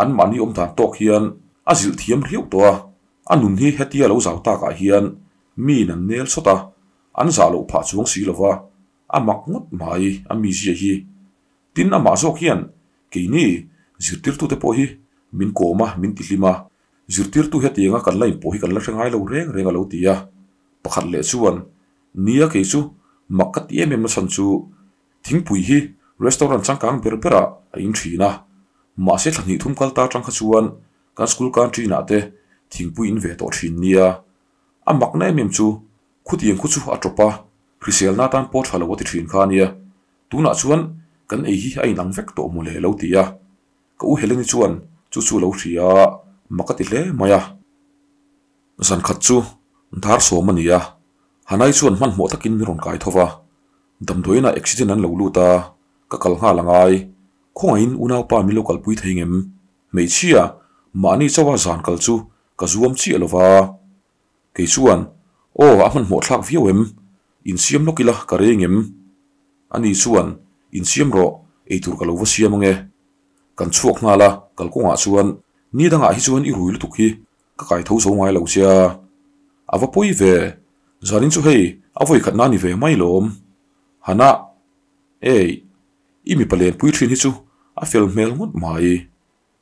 anmahni awm dan tawk hian a zilh thiam riau tawh a. A nun hi hetia lo zau takah hian miin an nel sawt a, an zah loh phah chuang si lova. A mak ngawt mai a mizia hi. Tin amah zawk hian keini zirtirtute pawh hi min kawm a, min tihlim a, zirtirtu hetianga kan la inpawh hi kan la hre ngai lo reng reng a lo ti a. Pakhat leh chuan, Nia kei chu mak ka ti em em nachhan chu thingpui hi restaurant changkang ber berah a in thin a, mahse thla hnih thum kal ta atang kha chuan kan school canteen ah te thingpui in ve tawh thin nia. A makna em em chu Khutiang khu chu a tawp a, hriselna atan pawh tha lo a ti thin kha a nia. Tunah chuan kan ei hi a inang vek tawh mawle lo ti a. Ka u Heleni chuan chu chu a lo hria a, mak a ti hle mai a. Zan khat chu dar sawm a ni a, Hanai chuan hmanhmawh takin min rawn kai tho va. Damdawiinah accident an lo lut a, ka kal nghal a ngai. Khawngaihin unaupa min lo kalpui thei ngem? Hmeichhia, mahni chauha zan kal chu ka zuam chiah lo va. Kei chuan, Aw, a hmanhmawh thlak viau em? Insiam lawk ila ka reng em? Ani chuan, Insiam rawh, eitur ka lo va siam ange. Kan chhuak nghal a, kalkawngah chuan, Ni dangah hi chuan i rui lutuk hi ka kai tho zo ngai lo che a. A va pawi ve, zanin chu hei a vawi khatna a ni ve mai lawm. Hana, Ei, i mipa lenpui thin hi chu a fel hmel ngawt mai.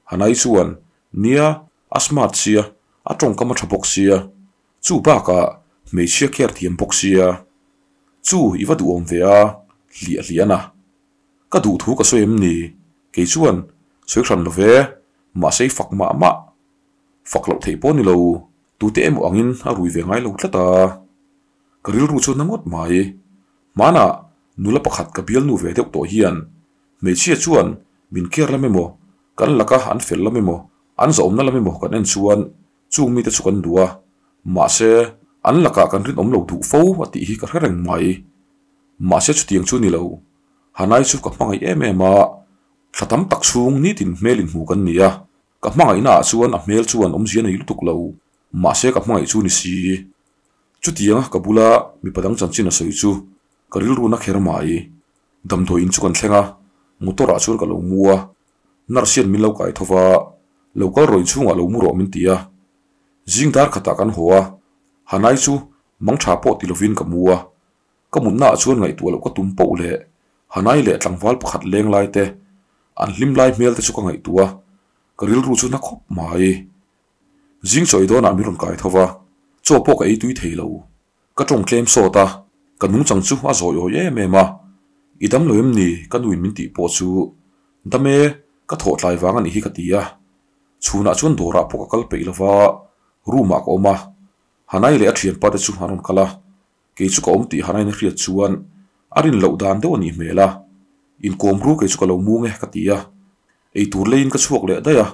Hanai chuan, Nia, a smart sia, a tawngkam a tha bawk sia, chu bakah hmeichhia care thiam bawk sia. Chu i va duhawm ve a, hliah hliah na. Ka duh thu ka sawi em ni? Kei chuan, Sawi hran lo ve, mahse i fak mah mah. Fak loh theih pawh ni lo, tute emaw angin a rui ve ngai lo tlat a. Ka rilru chu na ngawt mai. Hmanah nula pakhat ka bialnu ve deuh tawh hian Hmeichhia chuan min care lam emaw, kan laka an fel lam emaw, an zahawmna lam emaw kan en chuan chung mite chu kan duh a, mahse an lakah kan rinawm lo duh fo a tih hi ka hre reng mai. Mahse chutiang chu ni lo. Hanai chu ka hmangaih em em a, thla tam tak chhung nitin hmel inhmu kan ni a, ka hmangaihna ah chuan a hmel chuan awmzia nei lutuk lo, mahse ka hmangaih chu ni si. Chutianga ka bula mipa dang chanchin a sawi chu ka rilru na kher mai. Damdawi in chu kan thleng a, motor ah chuan ka lo mu a, nurse hian min lo kai tho va, lo kal rawh inchhungah lo mu rawh min ti a. Zing dar khatah kan haw a, Hanai chu mang tha pawh ti lovin ka mu a, Ka mutna ah chuan ngaihtuah loh ka tum poh leh Hanai leh tlangval pakhat leng lai te, an hlim lai hmel te chu ka ngaihtuah a, ka rilru chu na khawp mai. Zing chawi dawnah min rawn kai tho va, chaw pawh ka ei tui thei lo. Ka tawng tlem sawt a, ka nungchang chu a zawi awi em em a. I dam lo em ni? Ka nuin min tih pawh chu dam e, ka thawh tlai vang a nih hi ka ti a. Chhunah chuan dawrah pawh ka kal peih lo va, room ah ka awm a. Hanai leh a thianpa te chu an rawn kal a, Kei chu ka awm tih han a inhriat chuan a rin loh dan deuh a nih hmel a, inkawm ru kei chu ka lo mung e ka ti a, eitur leiin ka chhuak leh daih a,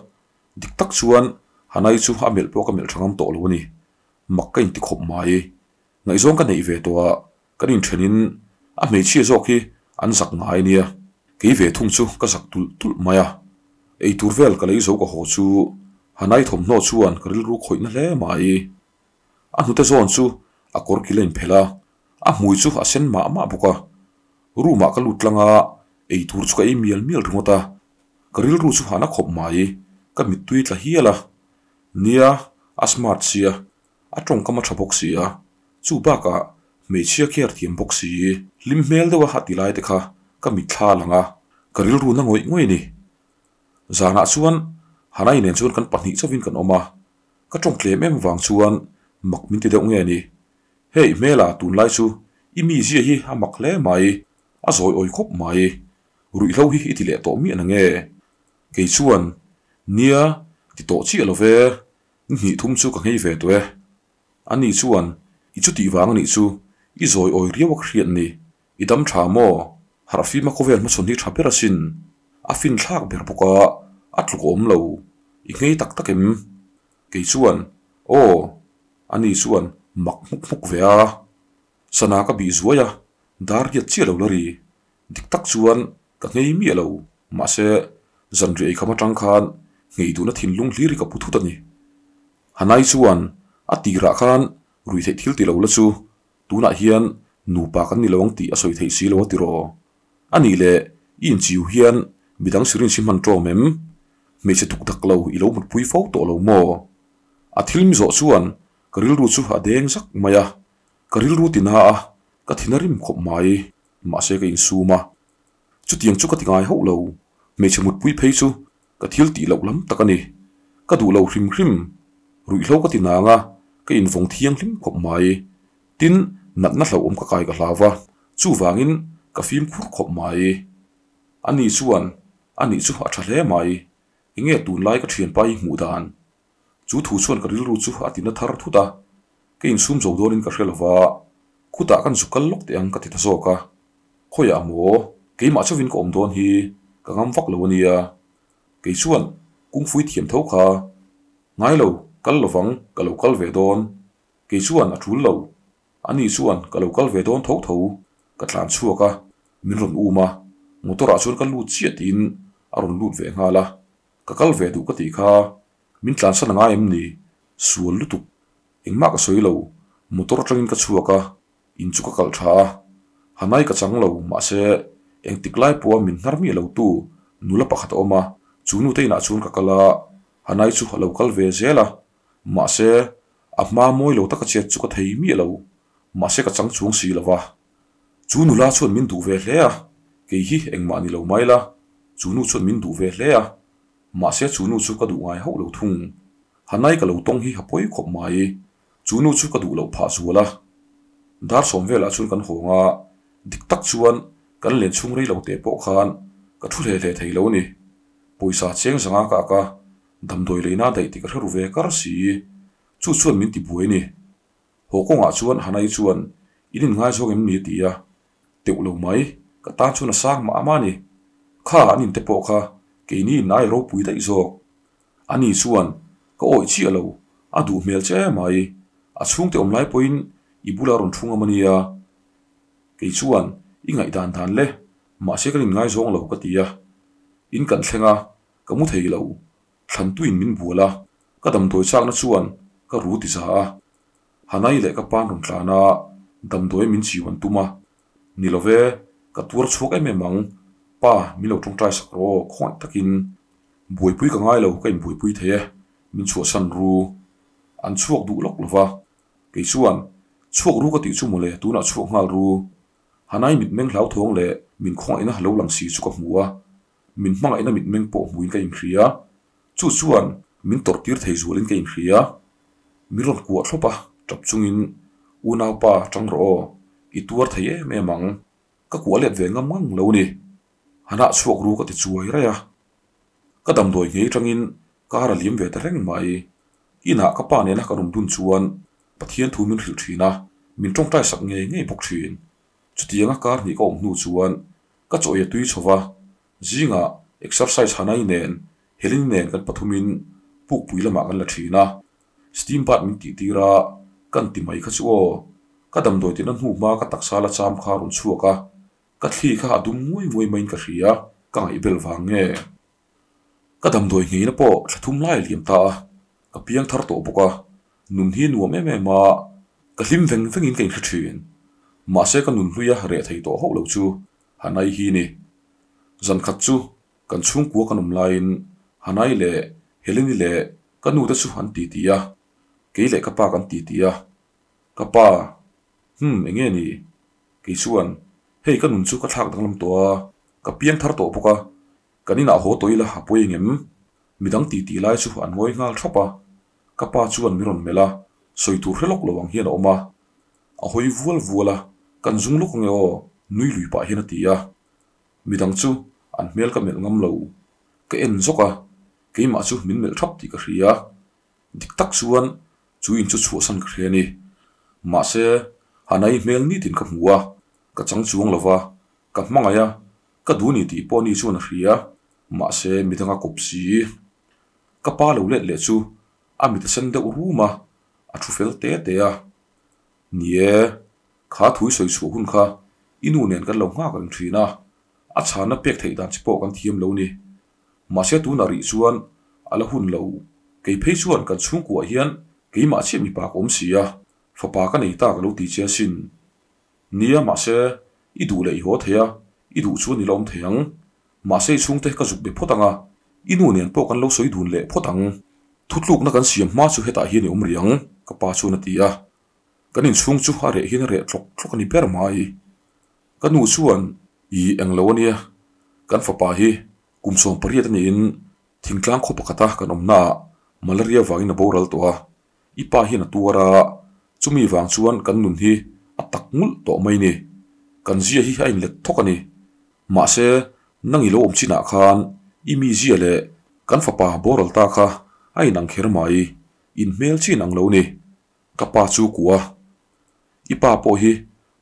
dik tak chuan Hanai chu a melh pawh ka melh tha ngam tawh lo a ni, mak ka inti khawp mai. Ngaihzawng ka neih ve tawh a, kan inthenin a hmeichhia zawk hi an zak ngai nia, kei ve thung chu ka zak tulh tulh mai a, eitur vel ka lei zo ka haw chu Hanai thawmhnaw chuan ka rilru khawihna hle mai. A hnute zawn chu a kawr kil a inphelh a, a hmui chu a sen mah mah bawk a. Room ah ka lut tlang a, eitur chu ka ei mial mial ringawt a. Ka rilru chu hahna khawp mai, ka mittui tla hial a. Nia, a smart sia, a tawngkam a tha bawk si a, chu bakah hmeichhia care thiam bawk si. Hlim hmel deuh a a ti lai te kha ka mitthla lang a, ka rilru na ngawih ngawih a ni. Zanah chuan Hanai nen chuan kan pahnih chauhin kan awm a, Ka tawng tlem em vang chuan mak min ti deuh nge ni? Hei hmela tunlai chu i mizia hi a mak hle mai, a zawi awi khawp mai. Ruihhlo hi i ti leh tawh miah na nge? Kei chuan, Nia, ti tawh chiah lo ve, ni hnih thum chu ka nghei ve tawh e. Ani chuan, I chutih vang anih chu, i zawi awi riau a ka hriat ni. I dam tha maw? Harhfima khawvel hmachhawn hi tha ber asin. A fin thlak ber bawk a, a tluk awm lo. I nghei tak tak em? Kei chuan, Aw, ani chuan mak hmuk hmuk ve a. Sana ka bih zuai a, dar riat chiah lo la ri. Dik tak chuan ka nghei miah lo, mahse zanriah eikham atang khan nghei duhna thinlung hlir hi ka pu thut a ni. Hanai chuan a tirah khan ruihtheih thil ti lo la chu Tunah hian nupa kan ni lo ang tih a sawi theih si lo a tiraw? A nih leh i inchiu hian midang syringe hi hman ṭawm em? Hmeichhe tuk dak lo i lo mutpui fo tawh lo maw? A thil mi zawh chuan ka rilru chu a deng zak mai a, ka rilru ti na a, ka thin a rim khawp mai, mahse ka insum a. Chutiang chu ka ti ngai hauh lo, hmeichhe mutpui phei chu ka thil tih loh lam tak a ni. Ka duh lo hrim hrim, ruihhlo ka ti nang a, ka invawng thianghlim khawp mai. Tin, natna hlauhawm ka kai ka hlau va, chuvangin ka fimkhur khawp mai. Ani chuan, Ani chu a tha hle mai, enge tunlai ka thianpa hi hmuh dan? Chu thu chuan ka rilru chu a tina thar thut a, ka insum zo dawnin ka hre lo va, khutah kan zu kal lawk teh ang ka ti ta zawk a. Khawiah maw? Keimah chauhin ka awm dawn hi ka ngam vak lo a nia. Kei chuan kungfui thiam tho kha ngai lo, kal lovang, ka lo kal ve dawn. Kei chuan a tul lo. Ani chuan ka lo kal ve dawn tho tho. Ka tlan chhuak a, min rawn um a, motor ah chuan ka lut chiah tiin a rawn lut ve nghal a. Ka kal ve duh ka tih kha min tlansan a ngai em ni? Sual lutuk. Engmah ka sawi lo, motor atangin ka chhuak a, In chu ka kalh tha a, Hanai ka chang lo, mahse engtik lai pawha min hnar miah lo tu nula pakhat a awm a, chu nute inah chuan ka kal a, Hanai chu a lo kal ve zel a, mahse a hma mawi lo taka chet chu ka thei miah lo, mahse ka chang chuang si lo va. Chu nula chuan min duh ve hle a, kei hi engmah ni lo mai la, chu nu chuan min duh ve hle a, mahse chu nu chu ka duh ngai hauh lo thung. Hanai ka lo tawng hi a pawi khawp mai. Chu nu chu ka duh loh phah zual a, dar sawm velah chuan kan hawng a, dik tak chuan kan len chhung rei lo teh pawh khan ka thu hle hle thei lo a ni. Pawisa cheng zanga ka ak a, damdawi leina daih tih ka hre ru ve kar si. Chu chuan min ti buai a ni. Haw kawngah chuan Hanai chuan in inngaizawng em ni a ti a, teuh lo mai, ka tan chuan a sang mah mah a ni. Kha an inte pawh kha keini in ai ropui daih zawk. Ani chuan, Ka awih chiah lo, a duh hmel che mai. A chhungte awm lai pawhin i bula rawn thu ngam a nia. Kei chuan, I ngaihdan dan le. Mahse kan inngaizawng lo ka ti a. In kan thleng a, ka mu thei lo. Thlan tuin min bual a, ka damdawi chakna chuan ka ru ti za a. Hanai leh ka pa'n rawn tlan a, damdawi min chiu an tum a. Ni lo ve, ka tuar chhuak em em ang. Pa, min lo tawngtai sak rawh aw, khawngaih takin. Buaipui ka ngai lo, ka inbuaipui thei e, min chhuahsan ru. An chhuak duh lawk lo va. Kei chuan, Chhuak ru ka tih chu mawle, tunah chhuak nghal ru. Hanai mitmeng hlauthawng leh min khawngaihna lo lang si chu ka hmu a, min hmangaihna mitmeng pawh hmuin ka inhria. Chu chuan min tawrh tir thei zualin ka inhria. Min rawn kuah thlawp a, tap chungin, Unaupa, tang rawh aw, i tuar thei em em ang. Ka kuah let ve ngam ngang lo ni. Hanah chhuak ru ka ti chuai raih a. Ka damdawi nghei tangin kar a liam ve ta reng mai. Inah ka pa nena kan awm dun chuan Pathian thu min hrilh thin a, min tawngtai sak ngei ngei bawk thin. Chutianga kar hnih ka awm hnu chuan ka chaw ei a tui chho va, zingah exercise Hanai nen Heleni nen kan pathumin pukpui lamah kan la thin a, steam bath min tih tir a, kan ti mai kha chu aw. Ka damdawi tina hnu hma ka taksa la cham kha a rawn chhuak a, ka thli kha a dum nguai nguai maiin ka hria, ka ngaihbel vang nge. Ka damdawi ngheina pawh thla thum lai a liam ta a, ka piang thar tawh bawk a, nun hi nuam em em a, ka hlim veng vengin ka inhre thin. Mahse ka nun hluia reh thei tawh hauh lo chu Hanai hi ni. Zan khat chu kan chhungkua kan awm laiin Hanai leh Heleni leh ka nu te chu an titi a, kei leh ka pa kan titi a, ka pa, Hum, eng nge ni? Kei chuan, Hei ka nun chu ka thlak danglam tawh a, ka piang thar tawh bawk a, kan inah haw tawh ila a pawi engem? Midang titi lai chu an ngawi nghal thap a, ka pa chuan min rawn melh a, sawi tur hre lawk lo ang hian a awm a. A hawi vual vual a, Kan zung lawk ange aw, nui lui pah hian a ti a. Midang chu an hmel ka melh ngam lo. Ka en zawk a, keimah chu min melh thap tih ka hria. Dik tak chuan chu in chu chhuahsan ka hria a ni. Mahse, Hanai hmel nitin ka hmu a, ka chang chuang lo va, ka hmangaih a, ka duh ni tih pawh ni chuan a hria. Mahse, midang a kawp si. Ka pa lo let leh chu a mit a sen deuh rum a, a thu fel te te a. Ni e, kha thui sawi chhuah hun kha i nu nen kan lo nghak reng thin a, a chhanna pek theih dan chi pawh kan thiam lo ni. Mahse tunah rih chuan a la hun lo. Kei phei chuan kan chhungkuah hian keimah chiah mipa ka awm si a, fapa ka nei ta ka lo ti che asin. Nia mahse i duh leh i haw thei a, i duh chuan i la awm thei ang. Mahse i chhungte ka zuk be phawt ang a, i nu nen pawh kan lo sawi dun leh phawt ang. Thutlukna kan siam hma chu hetah hian i awm rih ang, ka pa chuan a ti a. Kan inchhung chu a reh hian a reh tlawk tlawk a ni ber mai. Ka nu chuan, Ih, englo a nia. Kan fapa hi kum 18 a niin thingtlang khaw pakhata kan awmnaah malaria vangin a boral tawh a. I pa hian a tuar a, chumi vang chuan kan nun hi a tak ngulh tawh mai ni. Kan zia hi a inlet thawk a ni. Mahse, nang i lo awm chinah khan i mi zia leh kan fapa boral ta kha a inang kher mai, inhmel chin ang lo ni. Ka pa chu kuah a, I pa pawh hi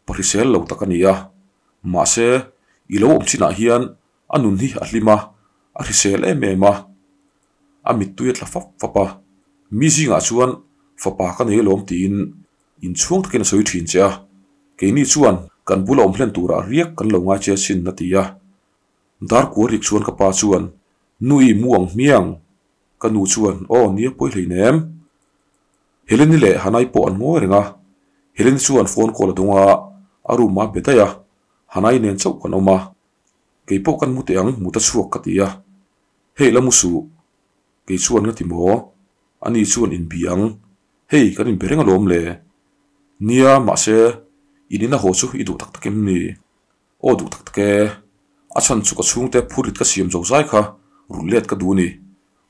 pa hrisel lo tak a ni a, mahse i lo awm chinah hian a nun hi a hlim a, a hrisel em em a. A mittui a tla fap fap a, mi zingah chuan fapa ka nei alawm tiin inchhuang takin a sawi thin che a, keini chuan kan bula awm hlen turah riak kan lo ngai che asin a ti a. Darkua rik chuan ka pa chuan, Nui mu ang hmiang, ka nu chuan, Aw nia pawi hleinem. Heleni leh Hanai pawh an ngawi reng a, Heleni chuan phone call a dawng a, a room ah a be daih a, Hanai nen chauh kan awm a, kei pawh kan mu teh ang, mut a chhuak ka ti a, hei la mu suh, kei chuan nga ti maw, ani chuan in bi ang, hei kan in be reng alawm le, nia mahse in in a haw chu i duh tak tak em ni? Aw duh tak tak e, a chhan chu ka chhungte phurit ka siam zo zai kha rulh let ka duh ni,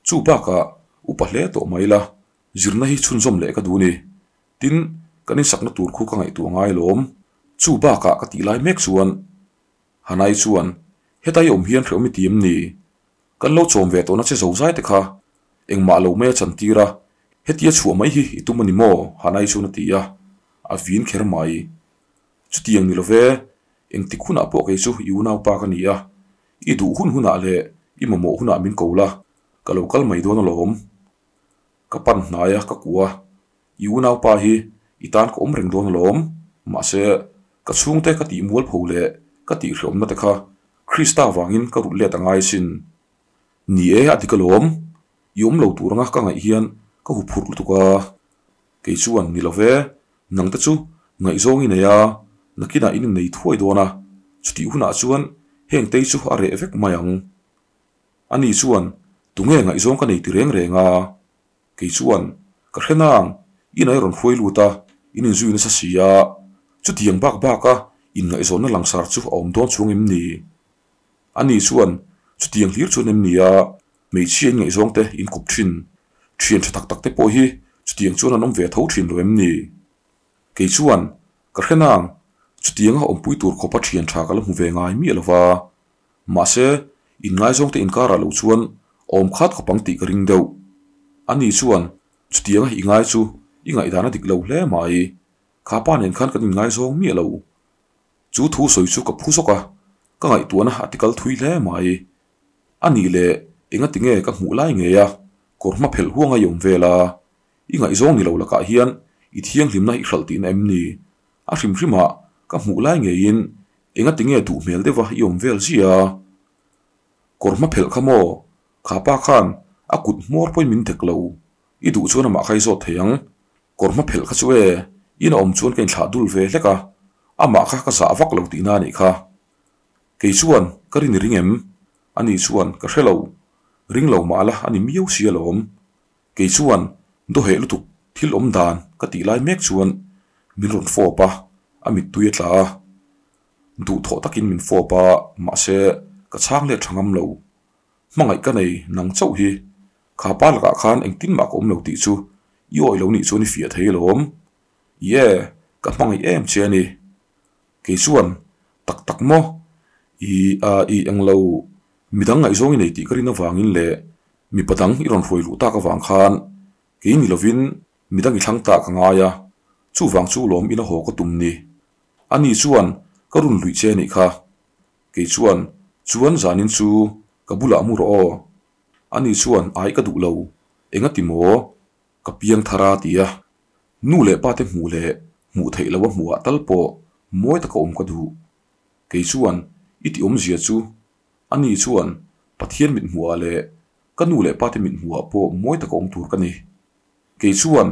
chu bakah upa hle tawh mai la, Zirna hi chhunzawm leh ka duh ni. Tin, kan insakna tur khu ka ngaihtuah ngai lawm. Chu bakah ka tih lai mek chuan Hanai chuan, Hetai awm hian hrehawm i ti em ni? Kan lo chawm ve tawhna che zo zai te kha engmah lo mai a chantir a, hetia chhuah mai hi i tum a ni maw? Hanai chuan a ti a, a vin kher mai. Chutiang ni lo ve, engtik hunah pawh kei chu i unaupa ka ni a, i duh hun hunah leh i mamawh hunah min ko la, ka lo kal mai dawn alawm. Ka pan hnai a, ka kuah a, i unaupa hi i tan ka awm reng dawn alawm, mahse ka chhungte ka tih mualpho leh ka tih hreawmna te kha Krista vangin ka rulh let a ngai sin. Ni e, a dik alawm. I awm lo tur anga ka ngaih hian ka huphurh lutuk a. Kei chuan, Ni lo ve, nangte chu ngaihzawng i nei a, nakinah in innei thuai dawn a, chutih hunah chuan heng tei chu a reh vek mai ang. Ani chuan, Tunge ngaihzawng ka nei ti reng reng a? Kei chuan, Ka hre nang, in ai rawn hruai lut a, in inzui nasa si a, chutiang bak baka inngaihzawnna langsar chu a awm dawn chhung em ni? Ani chuan, Chutiang hlir chuan em ni a, hmeichhia inngaihzawng te inkawp thin, thian tha tak tak te pawh hi chutiang chuan an awm ve tho thin lo em ni? Kei chuan, Ka hre nang, chutianga awmpui tur khawpa thian tha ka la hmu ve ngai miah lo va. Mahse, inngaizawngte inkarah lo chuan awm khat khawp ang tih ka ring deuh. Ani chuan, Chutianga i ngai chu i ngaihdan a dik lo hle mai. Kha pa nen khan kan inngaizawng miah lo. Chu thu sawi chu ka phu zawk a, ka ngaihtuahna a tikal thui hle mai. A nih leh engati nge ka hmuh lai ngei a, kawr hma phelh huang a i awm vel a? I ngaihzawng ni lo lakah hian i thianghlimna i hralh tihna em ni? A hrim hrimah ka hmuh lai ngeiin engati nge duh hmel deuha i awm vel zia? Kawr hma phelh kha maw? Kha pa khan a kut hmawr pawhin min dek lo. I duh chuan amah kha i zawt thei ang. Kawr hma phelh kha chu e, in a awm chuan ka inthlah dul ve hlek a, amah kha ka zah vak lo tihna a nih kha. Kei chuan ka rin i ring em? Ani chuan ka hre lo. Ring lo mah la a ni miau si alawm. Kei chuan dawheh lutuk thil awm dan ka tih lai mek chuan min rawn fawp a, a mittui a tla a. Duhthawh takin min fawp a, mahse ka chhang let tha ngam lo. Hmangaih ka nei nang chauh hi. Kha pa lakah khan engtin mah ka awm lo tih chu i awih lo nih chuan i fiah thei alawm. I e, ka hmangaih em che a ni. Kei chuan, Tak tak maw? I a i englo midang ngaihzawng i nei tih ka rin avangin leh mipa dang i rawn hruai luh tak avang khan kei ni lovin midang i thlang ta ka ngai a, chuvang chu lawm ina haw ka tum ni. Ani chuan ka run luih che anih kha. Kei chuan, Chuan zanin chu ka bulah mu rawh aw. Ani chuan ai ka duh lo, engati maw? Ka piang thar a ti a. Nu leh pa te hmuh leh hmuh theih loh a hmuhah tal pawh mawi taka awm ka duh. Kei chuan i tih awmzia chu ani chuan Pathian mit hmuhah leh ka nu leh pa te mit hmuhah pawh mawi taka awm tur ka ni. Kei chuan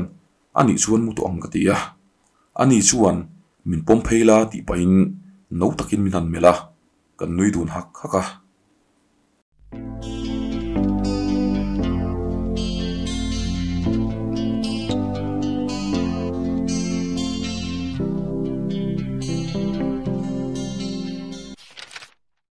ani chuan mu tawh ang ka ti a. Ani chuan min pawm phei la tih pahin no takin min han melh a, kan nui dun hak hak a.